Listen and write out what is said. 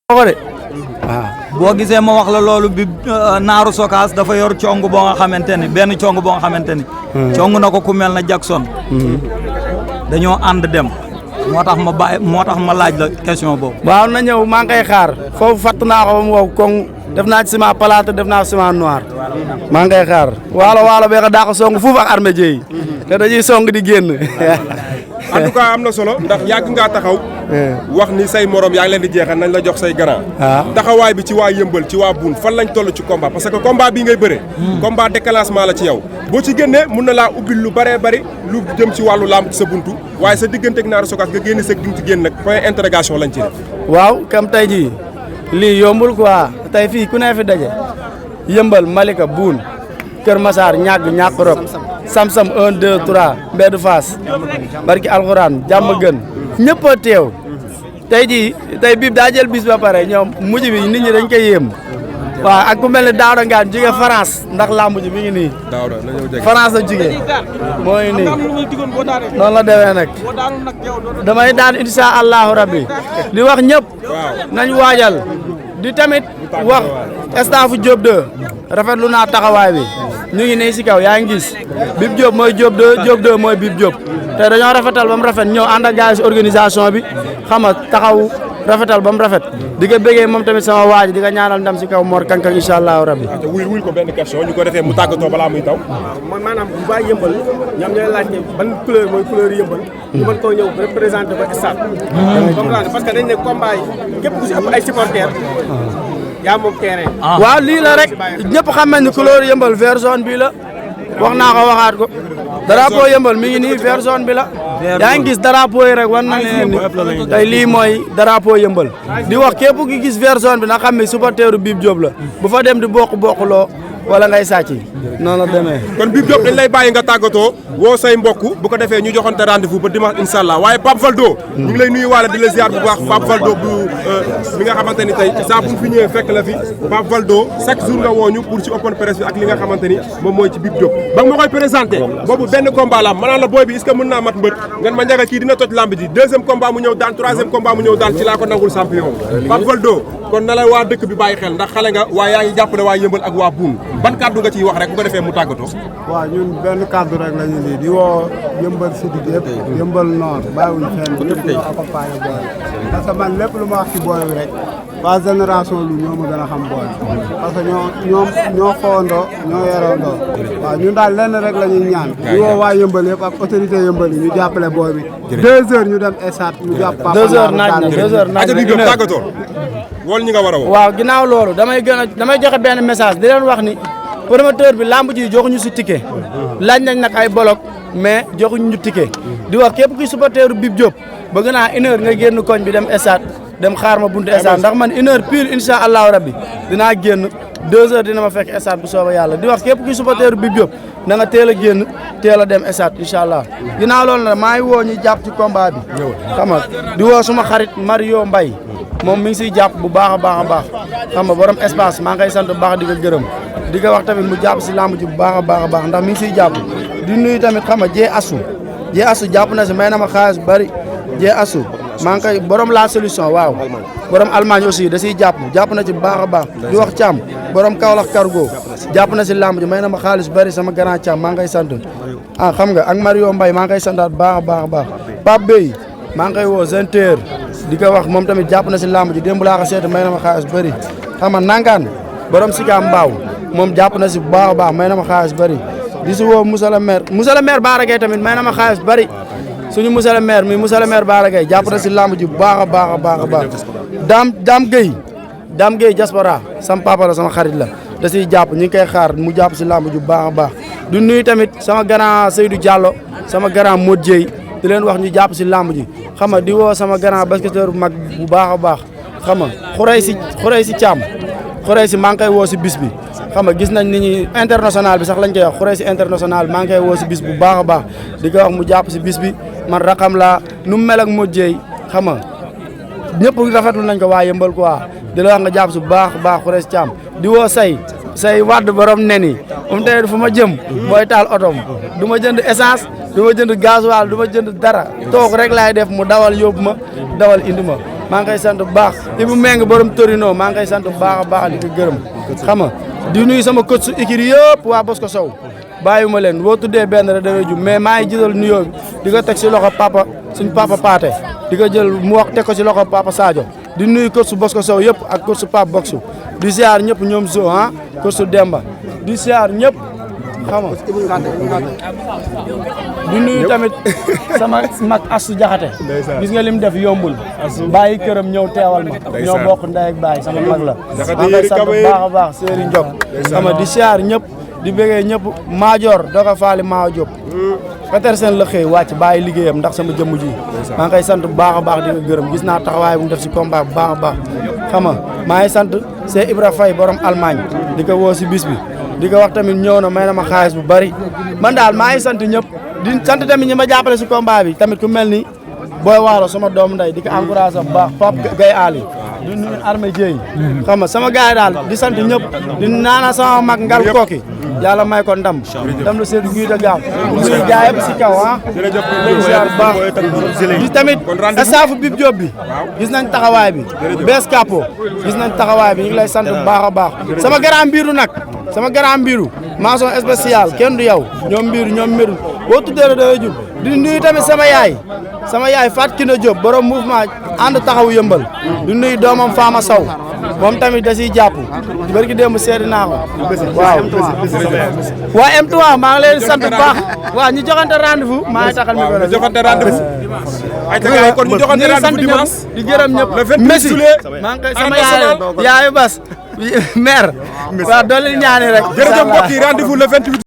ko de waaw boo gisee ma wax la loolu bi naaru Sokaas dafa yor cong boo nga xamante ni benn cong boo nga xamante ni cong na ko ku mel na Jackson dañoo ànd dem moo tax ma laaj la question boobu. waaw na ñëw maa ngi koy xaar foofu fatt naa ko ba mu wow koŋ def naa ci ciment plate def naa ciment noir maa ngi koy xaar waalo bee ko daa ko song fuuf ak armée yi te dañuy song di génn. en tout cas am na solo ndax yàgg ngaa taxaw wax ni say morom yaa ngi leen di jeexal nañ la jox say grand taxawaay bi ci waa yëmbal ci waa buun fan lañ toll ci combat parce que combat bii ngay bëre combat déclenchement la ci yow boo ci génnee mun na laa ubbil lu bëree bëri lu jëm ci wàllu lamb ci sa buntu waaye sa diggante ak Naaru Sokaas nga génne sa gi ci génn nag point interrogation lañ ci def waaw kam tey jii lii yombul quoi tey fii ku ne fi daje yëmbal Malika buun Kër Massar ñàkk rok Samsam 1 2 3 Mbedd Fass barki alxuraan jàmm gën ñëpp a teew tey jii tey biib daa jël bis ba pare ñoom mujj bi nit ñi dañ koy yéem waaw ak ku mel ne Daouda Ngane jóge France ndax làmb ji mi ngi nii France la jóge mooy nii noonu la demee nag damay daan insha allahu rabbi di wax ñëpp nañ waajal di tamit wax staffu Diop 2 rafetlu naa taxawaay bi ñu ngi ne si kaw yaa ngi gis Bib Diop mooy Diop 2 Diop 2 mooy Bib Diop te dañoo rafetal ba mu rafet ñëw ànd ak gars yi organisation bi xam nga taxaw rafetal ba mu rafet di ko bëggee moom tamit sama waaj di ko ñaanal ndam si kaw Mor Kankang incha allahu rabbi. wuyul ko benn question ñu ko defee mu tàggatoo balaa muy taw. maanaam bu baax yëmbal ñoom ñooy laajte ban couleur mooy couleur yëmbal. ñu mën koo ñëw représenté ko stade. parce que dañ ne combat yi képp ku si ëpp ay supporters. yaa moom terrain. waaw lii la rek ñëpp xam nañ ne couleur yëmbal vert jaune bii la wax naa ko waxaat ko drapeau yëmbal mi ngi nii vert jaune bi la yaa ngi gis drapeau yi rek war na leen ni tey lii mooy drapeau yëmbal di wax képp ki gis vert jaune bi na xam ne supporteru Bib Diop la bu fa dem di bokk-bokkuloo wala ngay sàcc noonu la demee. kon Bib Diop dañ lay bàyyi nga tàggatoo woo say mbokk bu ko defee ñu joxante rendez-vous ba dimanche incha allah waaye Pape Valdo ñu ngi lay nuyu waale di la ziar bu baax Pape Valdo bu mi nga xamante ni tey saa bu fi ñëwee fekk la fi Pape Valdo chaque jour nga wooñu pour ci open press bi ak li nga xamante ni moom mooy ci Bib Diop ba nga ma koy présenté boobu benn combat la am ma naan la booy bi est-ce que mën naa mat mbët ngeen ma njaga kii dina toj lamb ji deuxième combat mu ñëw daan troisième combat mu ñëw daan ci laa ko nangul champion Pape Valdo kon na la waa dëkk bi bàyyi xel ndax xale nga waa yaa ngi jàppale waa yëmbal ak waa buun ban kàddu nga ciy wax rek bu ko defee mu tàggatoo. waaw ñun benn kàddu rek la ñu lii di woo yëmbal sud yëpp yëmbal nord bàyyiwuñ fenn ñëpp ñu accompagné booy parce que man lépp lu ma wax ci booy bi rek waa génération lu ñoo ma gën a xam booy parce que ñoo xowandoo ñoo yorandoo waaw ñun daal lenn rek la ñuy ñaan di woo waa yëmbal yëpp ak autorité yëmbal yi ñu jàppale booy bi 2 heures ñu dem stade ñu jàpp Papa 2 heures naaj na 2 heures naaj na tàggatoo wol ñi nga war a woo. waaw ginnaaw loolu damay joxe benn message di leen wax ni promoteur bi lamb ji joxuñu si ticket laaj nañ nag ay bolok mais joxuñu ñu ticket di wax képp kuy supporteru Bib Diop bëgg naa 1 heure nga génn koñ bi dem stade dem xaar ma buntu stade ndax man 1 heure pile incha allahu rabbi dinaa génn 2 heures dina ma fekk stade bu soobee yàlla di wax képp kuy supporteru Bib Diop na nga teel a génn teel a dem stade incha allah ginnaaw loolu nag maa ngi woo ñu jàpp ci combat bi xam nga di woo suma xarit Mario Mbaye moom mi ngi siy jàpp bu baax a baax xam nga borom espace maa ngi koy sant bu baax di ko gërëm di ko wax tamit mu jàpp si lamb ji bu baax a baax ndax mi ngi siy jàpp di nuyu tamit xam nga jee asu jàpp na si may na ma xaalis bari jee asu maa ngi koy borom la solution waaw borom Allemagne aussi da siy jàpp na ci bu baax a baax di wax Thiam borom Kaolack Cargo jàpp na si lamb ji may na ma xaalis bari sama grand Thiam maa ngi koy sant xam nga ak Mario Mbaye maa ngi koy santaat bu baax a baax Pape Bey maa ngi koy woo Zenter di ko wax moom tamit jàpp na si lamb ji démb laa ko seeti may na ma xaalis bëri xam nga nangaan borom Sika Mbaaw moom jàpp na si bu baax a baax may na ma xaalis bëri di si woo monsieur le maire Bara Gaye tamit may na ma xaalis bëri suñu monsieur le maire mi monsieur le maire Bara Gaye jàpp na si lamb ji bu baax a baax Dame Gueye diaspora sama papa la sama xarit la da siy jàpp ñu ngi koy xaar mu jàpp si lamb ji bu baax a baax du nuyu tamit sama grand Seydou Diallo sama grand Modou Dieye di leen wax ñu jàpp si lamb ji xam nga di woo sama grand basketteur bu mag bu baax a baax xam nga xurey si Thiam xurey si maa ngi koy woo si bis bi xam nga gis nañ ni ñi international bi sax lañ koy wax xurey si international maa ngi koy woo si bis bu baax a baax di ko wax mu jàpp si bis bi man rakam laa nu mu mel ak Modou Dieye xam nga ñëpp rafetlu nañ ko waa yëmbal quoi di la wax nga jàpp si bu baax a baax xurey si Thiam di woo say wadd borom nen yi tey fu ma jëm mooy taal otom du ma jënd essence du ma jënd gasoil du ma jënd dara toog rek laay def mu dawal yóbbu ma dawal indi ma maa ngi koy sant bu baax Ibou Meng borom Torino maa ngi koy sant bu baax a baax di ko gërëm xam nga di nuyu sama coach su écurie yëpp waa Bosco Sow bàyyiwuma leen boo tuddee benn rek dangay jum mais maa ngi jëlal nuyoo bi di ko teg si loxo suñ papa Paate di ko jël mu wax teg ko si loxo papa Sadio di nuyu coach su Bosco Sow yëpp ak coach su Pape Boxu di siyaar ñëpp ñoom Zo coach su Demba di siyaar ñëpp xam nga di nuyu tamit sama mag Astou Diakhaté gis nga lim def yombul bàyyi këram ñëw teewal ma ñoo bokk ndey ak baay sama mag la maa ngi sant bu baax a baax Serigne Diop xam nga di siyaar ñëpp di bëggee ñëpp Maajoor doga faali Maa Diop Petersen la xëy wàcc bàyyi liggéeyam ndax sama jëmm ji maa ngi koy sant bu baax a baax di ko gërëm gis naa taxawaay bu mu def si combat bu baax a baax xam nga maa ngi sant Cheikh Ibra Faye borom Allemagne di ko woo si bis bi di ko wax tamit ñëw na may na ma xaalis bu bari man daal maa ngi sant ñëpp di sant tamit ñi ma jàppale si combat bi tamit ku mel ni Boy Waalo sama doom nday di ko encouragé bu baax Pape Gaye Ali di nuyu Armé Dieye xam nga sama gars yi daal di sant ñëpp di naana sama mag ngal kooki yàlla may ko ndam lu seedu guy de gaaw di nuyu gars yëpp si kaw léegi ziar bu baax di tamit staffu Bib Diop bi gis nañ taxawaay bi bees capo gis nañ taxawaay bi ñu ngi lay sant bu baax a baax sama grand mbiru nag sama grand mbiru mention spéciale kenn du yow ñoom mbiru ñoom mbiru boo tuddee la daway jul di nuyu tamit sama yaay Fatou Kine Diop borom mouvement ànd taxawu yëmbal di nuyu doomam Fama Sow moom tamit da siy jàpp barki démb seeti naa ko waaw waa M3 maa ngi leen sant bu baax waaw ñu joxante rendez-vous maa ngi taxal mi ko ñu joxante rendez-vous ay tagay kon ñu joxante rendez-vous dimanche di gërëm ñëpp le 28 juillet maa ngi koy sama yaayu bas maire waaw doole ñaani rek jërëjëf mbokk yi rendez-vous le 28